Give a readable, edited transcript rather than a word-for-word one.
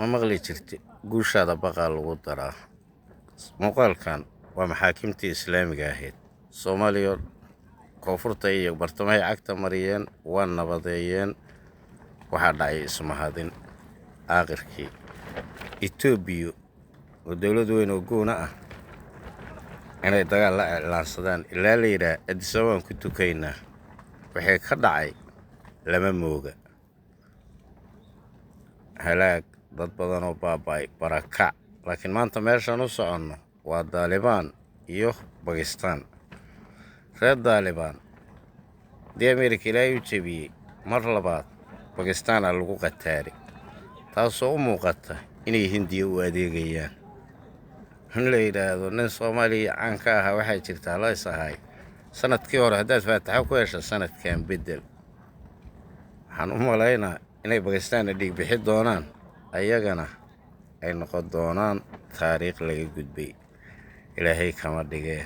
Ma maqli jirti guushaada baqaa lagu daraa. Muuqaalkan waa maxaakimtii islaamiga ahayd Soomaaliya, koonfurta iyo bartamahay cagta mariyeen, waa nabadeeyeen. Waxaa dhacay ismahadin aakhirkii. Etoobiya oo dowlad weyn oo goona ah inay dagaal la iclaansadaan ilaa la yidhaah Addis Ababaan ku tukaynaa, waxay ka dhacay lama mooga. Halaag dad badan oo baaba'ay, barakac. Laakiin maanta meeshaan u soconno waa Daalibaan iyo Bakistaan. Reer Daalibaan haddii Ameerika Ilaahay u jebiyey, mar labaad Bakistaana lagu qataaray, taasoo u muuqata inay Hindiya u adeegayaan. In la yidhaahdo nin Soomaaliya caan ka ahaa waxaa jirta halays ahay sanadkii hore haddaad faataxo ku hesha, sanadkan beddel. Waxaan u malaynaa inay Bakistaanna dhiig bixi doonaan, ayagana ay noqon doonaan taariikh laga gudbay. Ilaahay kama dhigee.